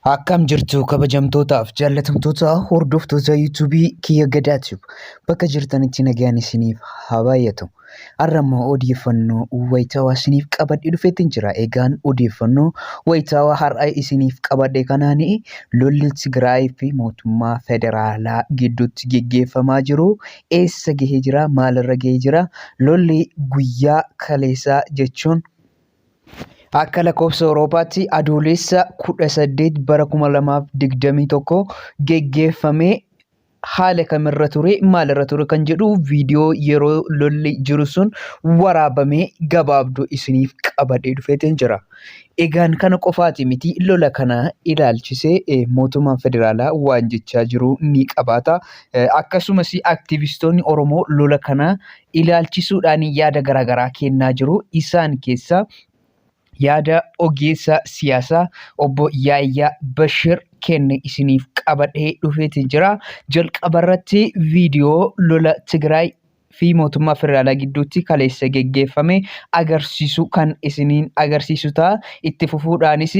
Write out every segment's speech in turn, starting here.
Akkam jirtu kabajamtootaaf jaallatamtoota hordoftoota yuutuubii kiyya Gadaa Tube bakka jirtanitti nagaan isiniif haa baay'atu. Har'a immoo odeeffannoo wayitaawaa isiniif qabadhee dhufeetiin jira. Egaan odeeffannoo wayitaawaa har'a isiniif qabadhe kanaan lolli Tigraay fi mootummaa federaalaa gidduutti geggeeffamaa jiru eessa gahee jira? Maalirra gahee jira? Lolli guyyaa kaleessaa jechuun Akka lakkoofsa Awuroopaatti Adoolessa 18 bara 2021 geggeeffame haala kamirra ture maalirra ture kan jedhu viidiyoo yeroo lolli jiru sun waraabamee gabaabduu isiniif qabadhee dhufeetiin jira. Egaan kana qofaati miti lola kana ilaalchisee mootummaan federaalaa waan jechaa jiru ni qabaata. Akkasumas aktivistoonni Oromoo lola kana ilaalchisuudhaan yaada garaagaraa kennaa jiru. Isaan keessaa yaada ogeessa siyaasaa obbo Yaayyaa Bashir kenne isiniif qabadhee dhufeetiin jira. Jalqabarratti viidiyoo lola Tigraay fi mootummaa federaalaa gidduutti kaleessa geggeeffame agarsiisu kan isiniin agarsiisu ta'a. Itti fufuudhaanis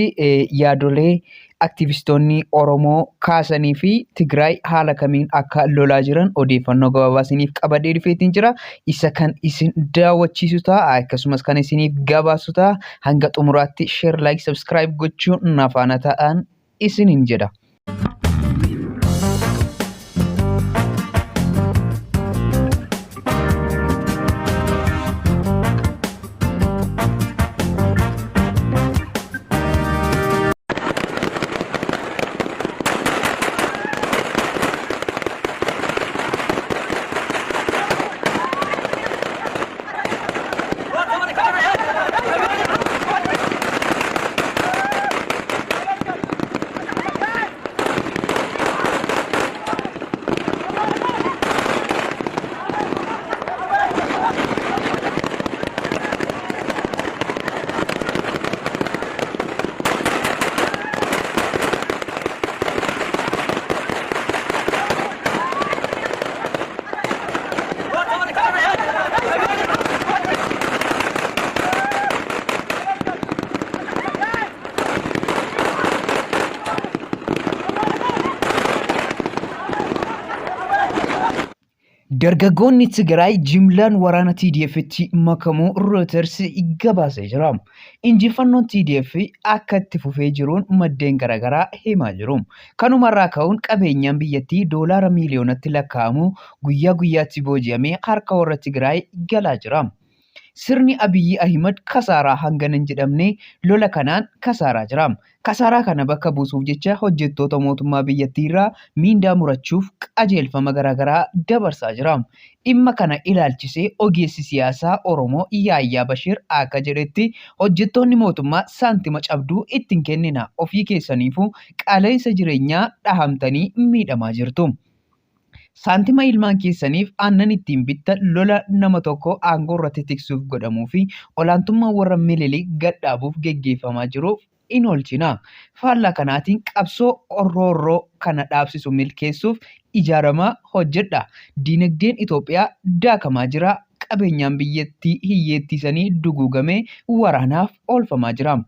yaadolee aktivistoonni Oromoo kaasanii fi Tigraay haala kamiin akka lolaa jiran odeeffannoo gabaabaa isiniif qabadhee dhufeetiin jira. Isa kan isin daawwachiisu ta'a akkasumas kan isiniif gabaasu ta'a. Hanga xumuraatti share, like, subscribe gochuun na faana ta'an isiniin jedha. Dargaggoonni Tigraay jimlaan waraana TDF'tti makamuu Reuters gabaasee jira. Injifannoon TDF akka itti fufee jiruun maddeen garaagaraa himaa jiru. Kanumarraa ka'uun qabeenyaan biyyattii doolaara miiliyoonatti lakkaa'amu guyyaa guyyaatti booji'amee harka warra Tigraay galaa jira. Sirni Abiyyi Ahimad kasaaraa hangana hin jedhamne lola kanaan kasaaraa jira. Kasaaraa kana bakka buusuuf jecha hojjettoota mootummaa biyyattiirraa miindaa murachuuf qajeelfama garaagaraa dabarsaa jira. Dhimma kana ilaalchisee ogeessi siyaasaa Oromoo Yaayyaa Bashiir akka jedhetti hojjettoonni mootummaa saantima cabduu itti hin kenninaa ofii keessaniifuu qaala'insa jireenyaa dhahamtanii miidhamaa jirtu. Saantima ilmaan keessaniif aannan ittiin bittan lola nama tokko aangoo irratti tiksuuf godhamuu fi olaantummaa warra Minilik gad dhaabuuf geggeeffamaa jiruuf hin oolchina. Faallaa kanaatiin qabsoo roorroo kana dhaabsisu milkeessuuf ijaaramaa hojjedha. Diinagdeen Itoophiyaa daakamaa jira. Qabeenyaan biyyattii hiyyeettii sanii duguugamee waraanaaf oolfamaa jira.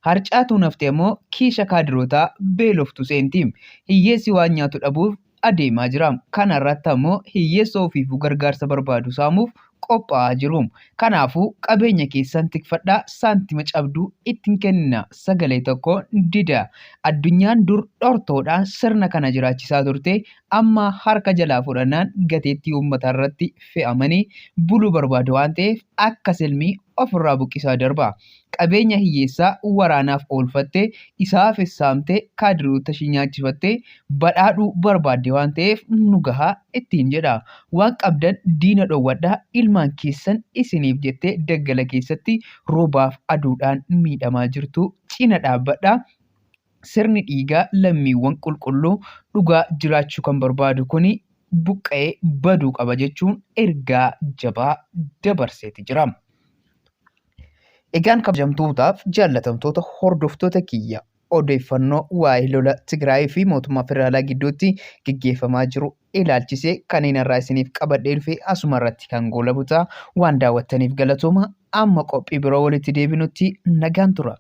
Harcaatuun hafte ammoo kiisha kaadirootaa beeloftu seenti. Hiyyeessi waan nyaatu dhabuuf adeemaa jira. Kana irratti ammoo hiyyeessa ofiifuu gargaarsa barbaadu saamuuf qophaa'aa jiru. Kanaafuu qabeenya keessan tikfadhaa saantima cabduu itti hin kenninaa. Sagalee tokko dida. Addunyaan dur dhortoodhaan sirna kana jiraachisaa turte amma harka jalaa fudhannaan gateettii uummataa irratti fe'amanii buluu barbaadu waan ta'eef akka silmii ofirraa buqqisaa darba. Qabeenya hiyyeessaa waraanaaf oolfattee, isa hafes saamtee kaadiroota ishii nyaachifattee badhaadhuu barbaadde waan ta'eef nu gahaa ittiin jedha. Waan qabdan diina dhowwadhaa, ilmaan keessan isiniif jettee daggala keessatti roobaaf aduudhaan miidhamaa jirtu cina dhaabbadhaa. Sirni dhiigaa lammiiwwan qulqulluu dhugaa jiraachuu kan barbaadu kuni buqqa'ee baduu qaba jechuun ergaa jabaa dabarseeti jira. Egaan kabajamtootaaf jaallatamtoota hordoftoota kiyya odeeffannoo waa'ee lola Tigraayii fi mootummaa federaalaa gidduutti geggeeffamaa jiru ilaalchisee kanneen irraa isiniif qabadhee dhufe asuma irratti kan goolabu ta'a. Waan daawwattaniif galatooma. Amma qophii biroo walitti deebinutti nagaan tura.